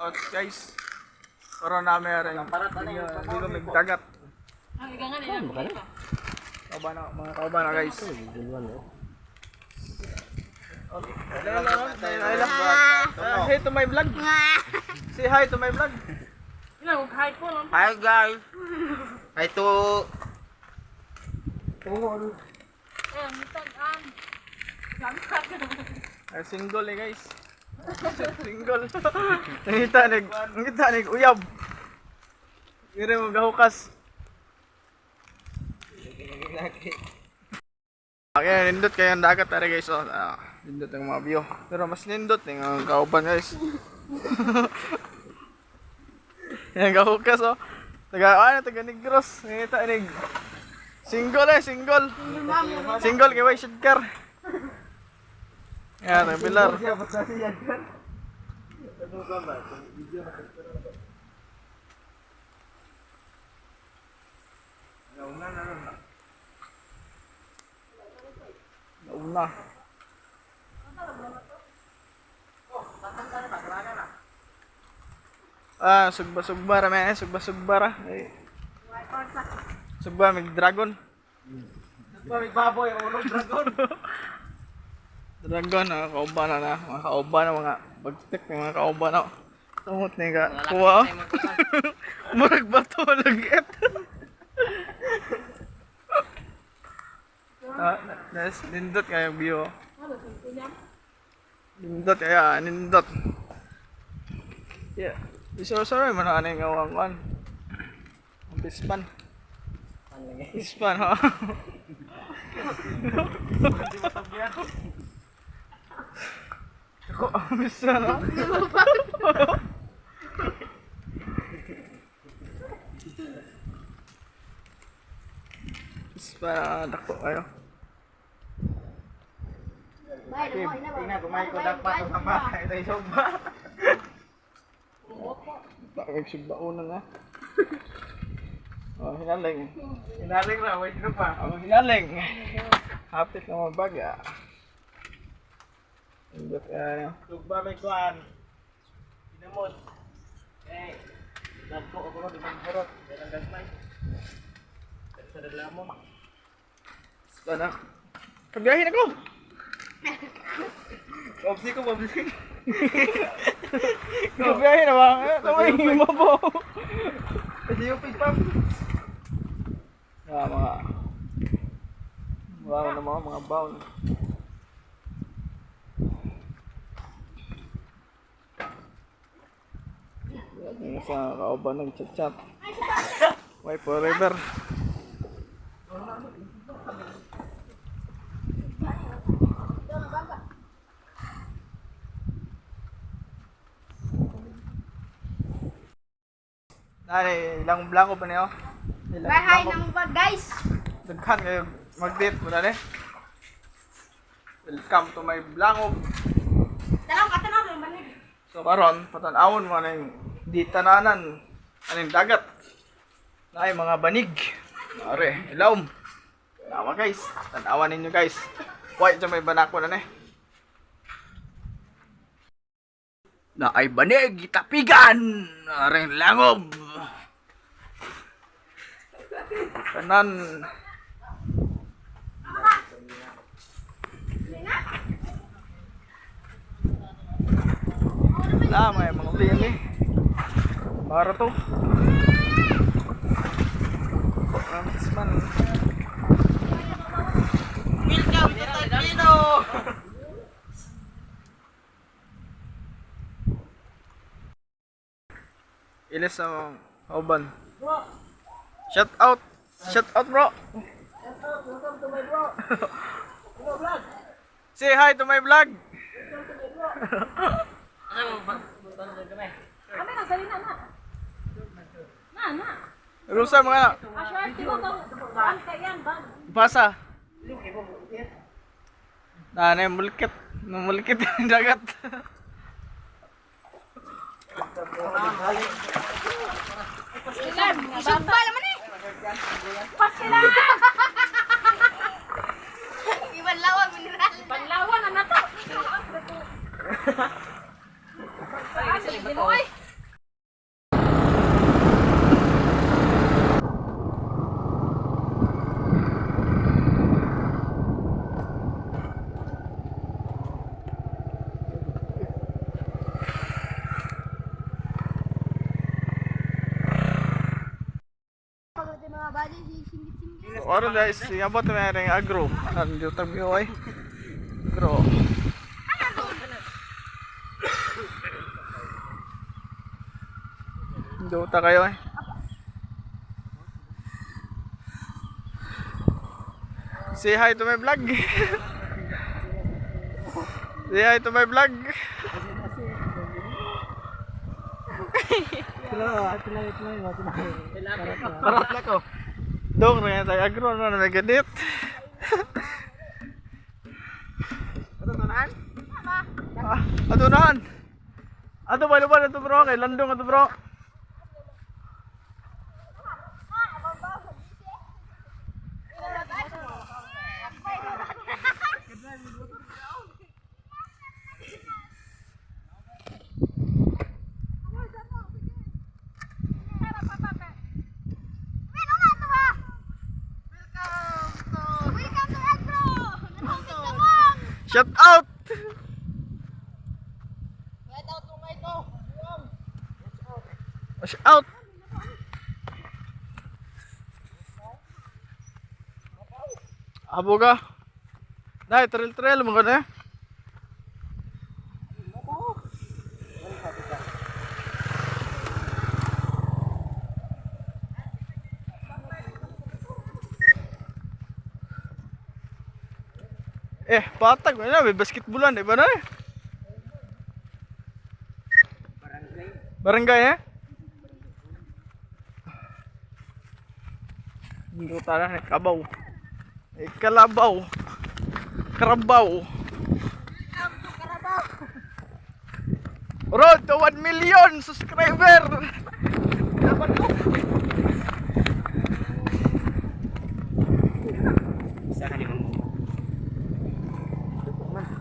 Out guys. Karon na meron. Dito may dagat. Ang igangan nila. Kauban na, mga kauban na guys. Hello, hello, hello. Say to my vlog. Say hi to my vlog. Ina, og hi po lang. Hi guys. Hi to Eh, ang tag-an. Ay, single eh guys. Single. Nangita nig uyab. Ire mo gahukas. Okay, nindot kayo ang dagat tara guys. Oh, nindot ang mga view. Pero mas nindot ng ang kauban guys. Yan gahukas oh. Taga ano taga Negros. Nangita nig single eh, single. Single kay way shidkar. Yan, taga Pilar. Nauna. Ah, sugba-sugba ra man, sugba-sugba ra. Ay. Sugba mig dragon. Sugba may baboy ulog dragon. Dragon ah, kauban na na, mga kauban na mga bagtik ng mga kauban na. Tumot ni ka. Kuha. Oh. Murag bato lagi. Ah, nas nindot kayo view. Oh. Nindot kaya, nindot. Yeah. Isoro-soro man ang anong awang kuan. Ang pispan. Pispan ha. Ako, ang pispan ha. Pispan ah, dako kayo. Tingnan kung may kodak pa to sa bahay tayo sugba. Bakit sugbaonan na? Oh, hinaling. Hinaling ra wait no pa. Ang hinaling. Hapit na mga baga. Nindot kayo. Sugba may kuan. Dinamot. Eh. Dagko ako ro di man hurot. Dalang gagmay. Sa daglamon. Basta na. Kabiyahin ako! Obsi ko, obsi. Kabiyahin na ba? Kamay mo po. Kasi yung fish pump. Ah, mga... Wow na mga bound. Yan sa kauban ng chat-chat. Why forever? Nani, ilang blanco pa niyo? Ilang Bye, hi blanco? ng vlog, guys. Daghan kayo mag-date mo na ni. Welcome to my blanco. Tanaw ka, tanaw ng banig. So karon patan-awon mo na yung di tananan aning dagat. Naay mga banig. Are, ilawom. Tanawa guys. Tanawan ninyo guys. White dyan may banako na ni. Naay banig, itapigan. Aring langob. Kanan. Wala, may mga bili. Para to. Ramsman. Welcome to Tagpino! Ilis sa kauban. Shout out. Shout out bro. Welcome to my bro. Hello vlog. Say hi to my vlog. Kami nang salina na. Na, na. Rusa mga na. Asher, tigo to. Ang kayan bag. Basa. Na na mulkit. Namulkit ang dagat. Pastilan. Isugba naman eh. Pastilan. Ibanlawan, mineral. Panlawan na na to. Ay, Karon guys, iabot na may agro. Ano dito tabi ay? Agro. Dota kayo eh. Say hi to my vlog. Say hi to my vlog. Parat ko. Dong rin tayo agro na may ganit. Ah, ato nahan. Ato ba ba ato bro kay landong ato bro. Welcome to Agro! Nagpapit Shout out. Shout out. Abo ka. Dai trail trail mo na. Eh, patag mo na, may basketballan, di ba na eh? Barangay. Barangay eh? Hindi tara na kabaw. Eh, kalabaw. Karabaw. Road to 1 million subscriber. Dapat ko. Isa ka ni mo.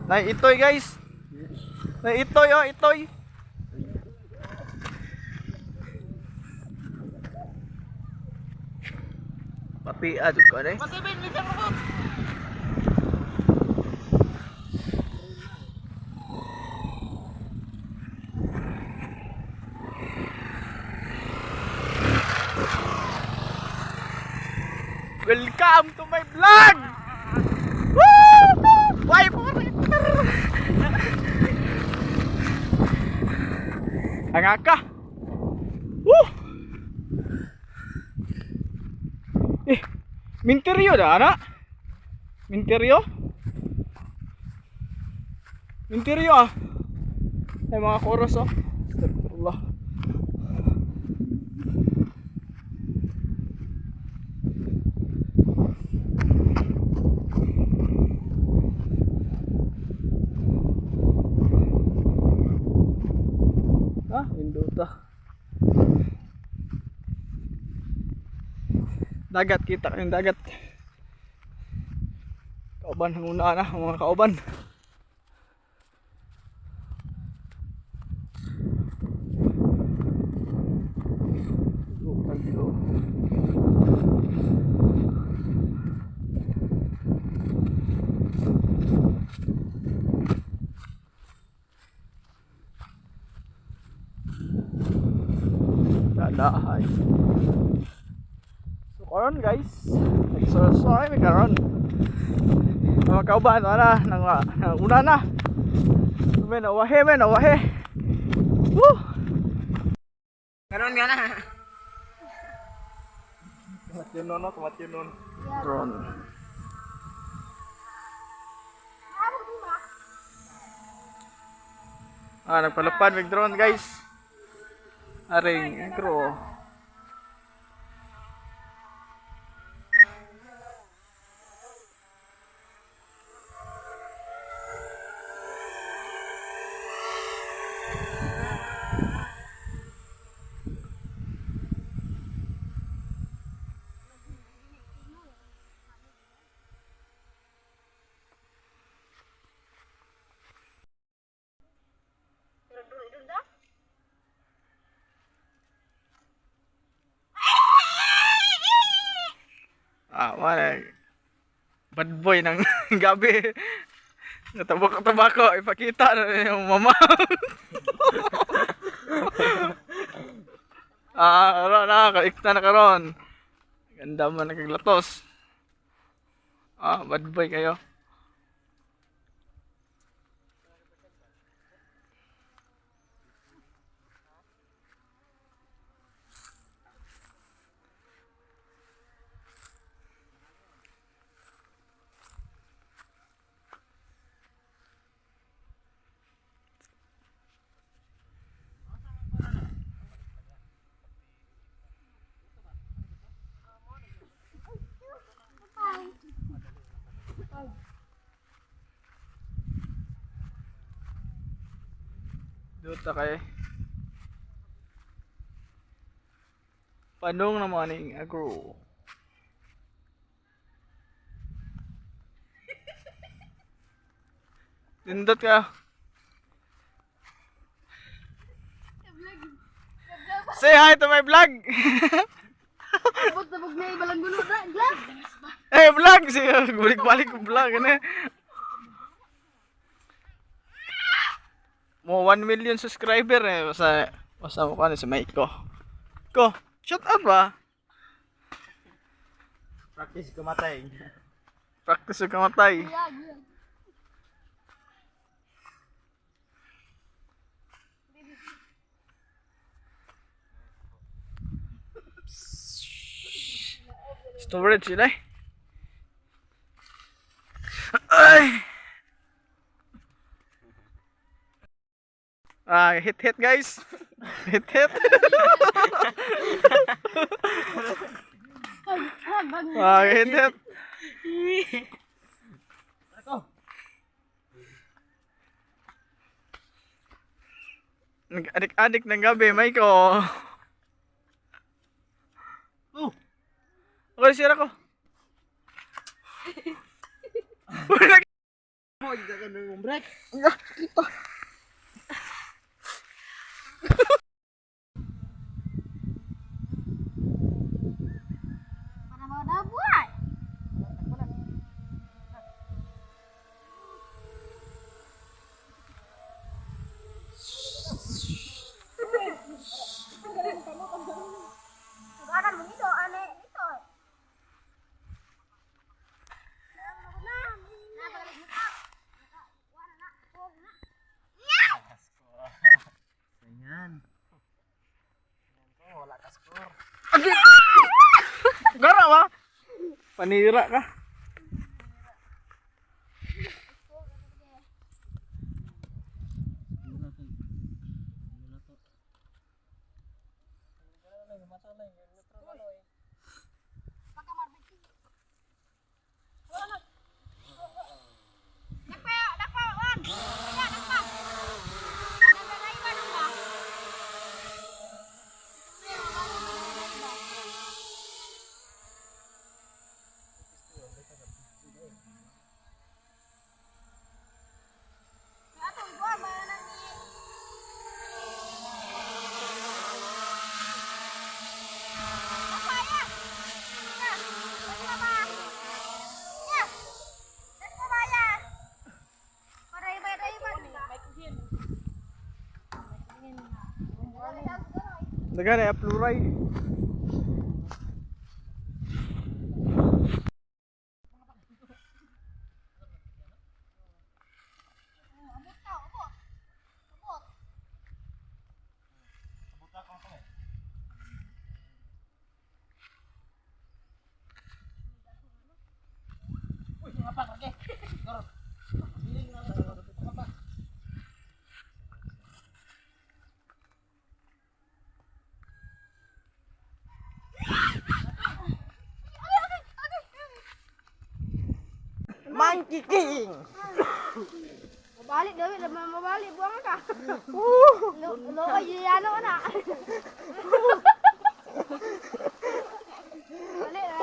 Nay itoy guys. Nay itoy oh, itoy. Papi adto ko na. Welcome to my vlog! Woo! Why po? Ang aka. Woo! Eh, minteryo da ana? Minteryo? Minteryo ah. Ay mga chorus oh. Astagfirullah. Ah, Indota. Dagat, kita ko yung dagat. Kauban, ang una na, ang mga kauban. Dadahay. So karon guys, nagsorsoy mi karon. Mga kauban ana nang nang una na. Men awahe men awahe. Woo! Karon nga na. Tumatyon no, tumatyon nun. Drone. Ah, nagpalapad mig drone guys. Aring agro. Ah, wala. Bad boy ng gabi. Natabako-tabako, ipakita na yung mama. Ah, karon na, kaikta na karon. Ganda man naglatos. Ah, bad boy kayo. Duta kay. Panong naman ning agro. Nindot ka. Say hi to my vlog. Abot na na ibalang gulo na. Glass. Eh, vlog! Sige, balik-balik yung vlog. Ano eh. Mo 1 million subscriber eh. Basta, basta mo ka si Mike ko. Ko, shut up ba? Practice kumatay. Practice yung kamatay. Storage sila eh. Ay! Ah, hit hit guys. Hit hit. Ah, hit hit. Nag-adik-adik ng gabi, Maiko. Oh! Okay, sira ko. Wala. Mo, di ka nung break. Kita. Para mau dah buat. Sugaran mo nito, ane ito. Ganyan. Wala ka score. Gara ba? Panira ka. Nagpa, nagpa, wan. Kaya nagpa. Nagpa, nagpa. Daghan ay pluray. Monkey King! Mabalik daw, mabalik buang ka. Lo ay ano na. Balik na.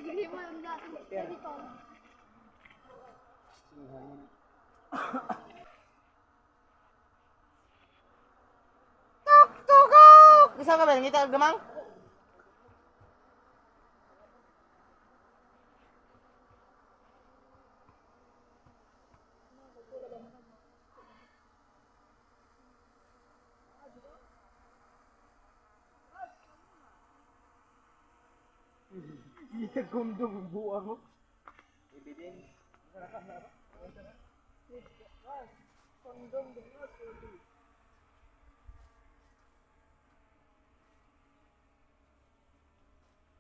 Hindi mo yung dito. Tukok! Isa ka ba? Ngita gamang? Gumdum buang mo.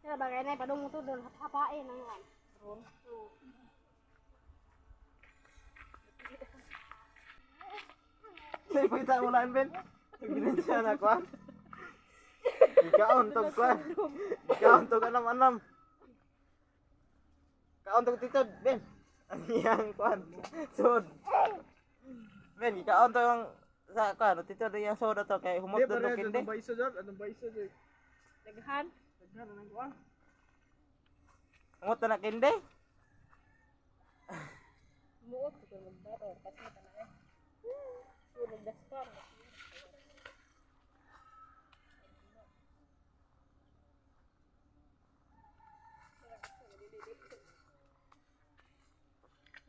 Kaya bagay na padung to doon hapain ang kan. Say pakita mo lang, Ben. Ebidensya na kuan. Ikaon tog kuan. Ikaon tog anam-anam. Kaon tog titod, Ben. Ang iyang kuan. Sod. Ben, ikaon tog ang sa kuan, titod iyang sod to kay humot Di doon pare kindi. anong ba isa dyan? Anong ba isa dyan? Daghan. Daghan anong kuan? Humot na kindi. Muot ko magbaro kasi tanan eh. Sunog daspar.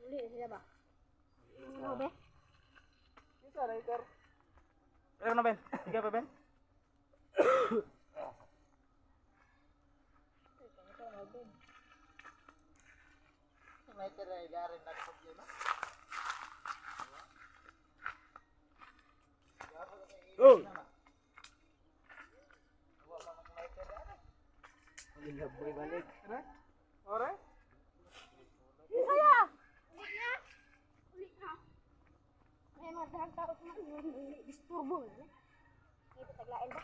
Uli sila ba? Ano be? Isa lighter. Pero na, Ben. Ikaw pa, Ben. Oh. Ore? Saya. Uli na. Uli na. May mga dahang tao sa mga disturbo na. Ito taglain ba?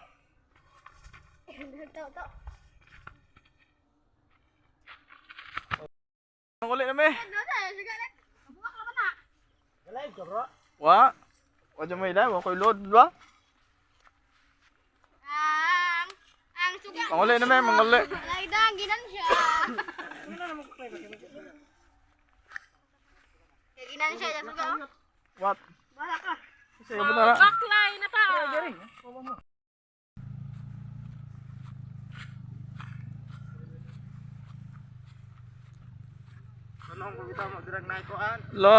Dahang tao to. Ang uli na me. Ano sa suga na? Buwak na ba na? Live ka, bro. Wa. Wa dyan may live, ako'y load ba? Ang suga. Ang uli na me, mga uli. Laidang ginan siya. Ginan siya sa suga. Oh. What? Wala ka. Kasi mo na. Backline na ta. Tanong ko bitaw magdrag na kuan. Lo.